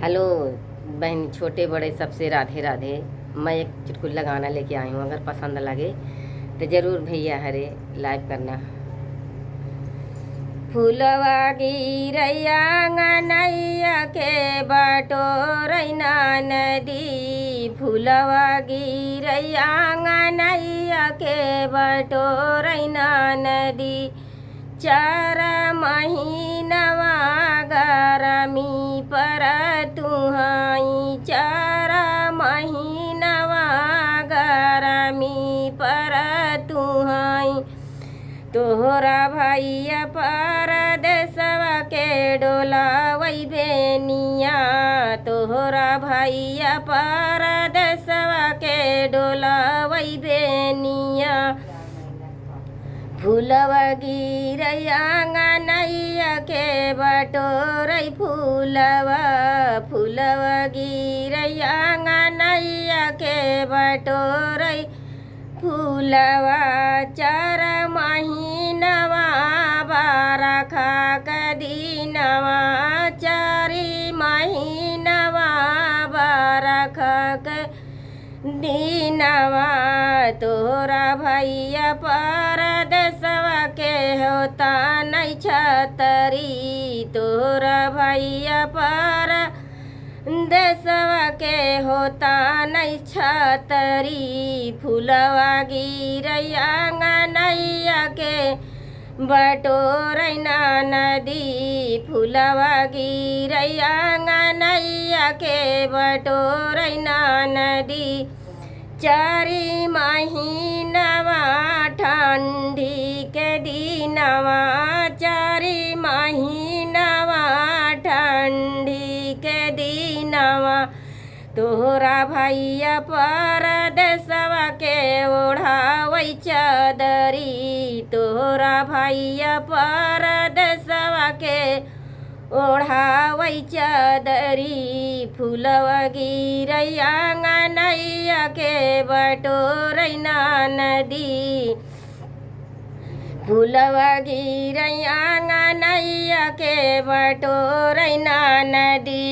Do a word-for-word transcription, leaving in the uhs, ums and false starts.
हेलो बहन, छोटे बड़े सबसे राधे राधे। मैं एक चुटकुला गाना लेके आई हूँ, अगर पसंद लगे तो जरूर भैया हरे लाइक करना। फुलवा गिरैया अंगनैया के बटोरैना नदी, फुलवा गिरैया अंगनैया के बटोरैना नदी। चार महीनवा गरमी परतु हई, चार महीनवा गरमी परतु हई। तोहरा भैया परदेसवा के डोलावै बेनिया, तोहरा भैया परदेसवा के डोलावै बेनिया। फुलवा गिरैया अंगनैया के बटोरै फुलवा, फुलवा गिरैया अंगनैया के बटोरै फुलवा। चार महीनवा बरखा के दिनवा, चारि महीनवा बरखा के दिनवा। तोहरा भैया परदेसवा के होता नै छतरी, तोहरा भैया परदेसवा के होता नै छतरी। फुलवा गिरैया अंगनैया के बटोरैना नदी, फुलवा गिरैया अंगनैया के बटोरैना नदी। चारि महीनवा ठंडी के दिनवा, चारि महीनवा ठंडी के दिनवा। तोहरा भैया परदेसवा के ओढ़ावै चदरी, तोहरा भैया परदेसवा के ओढ़ावै चदरी। फुलवा गिरैया अंगनैया के बटोरैना नदी, फुलवा गिरैया अंगनैया के बटोरैना नदी।